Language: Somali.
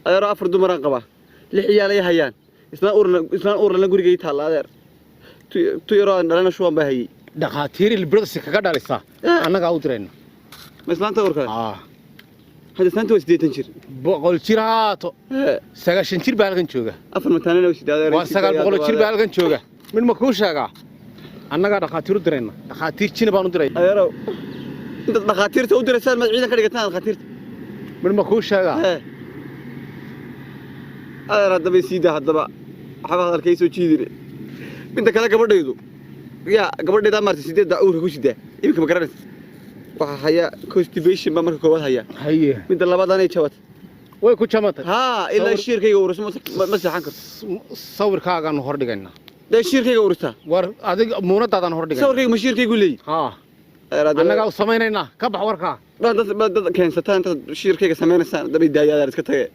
Adeero, afar dumaraan qabaa, lix ciyaalay hayaan, islaan uurna, islaan uurlana gurigay taalla. Adeer, tu yaroo aan dhalana shuban baa hayey. Dhakhaatiir ilbiriqsi kaga dhalisa annagaa u dirayna. Ma islaanta uurka? Aa. Hadda islaanta waa 80 jir. 100 jir haato, 90 jir baa halkan jooga. Afar mataanana way sidaa, adeer. Waa 900 jir baa halkan jooga. Mid ma kuu sheegaa? Annagaa dhakhaatiir u dirayna, dhakhaatiir jina baan u diray. Adeerow, intaad dhakhaatiirta u diraysaan maad ciidan ka dhigataan dhakhaatiirta? Mid ma kuu sheegaa? Hee adeer, haddaba sii daa, haddaba waxba hadalkay soo jiidine. Midda kale, gabadhaydu yaa, gabadhaydaa maartay sideedda uurka ku sidaa iminka, ma garanaysa? Waxaa haya constipation baa marka koowaad haya. Midda labaad, anay jabat. Way ku jamatay. Haa, ilaa shiirkayga urus ma seexan karto. Sawirkaagaanu hor dhigaynaa. Dee shiirkayga urustaa. War adig muunadaadaan hor dhigaynaa. Sawirkayga ma shiirkaygu leeyi? Haa. Adeer, haddaba- Annagaa u samaynaynaa, ka bax warkaa. Dad dad keensataan intaad shiirkayga samaynaysaan, haddaba daaya adeer, iska tage.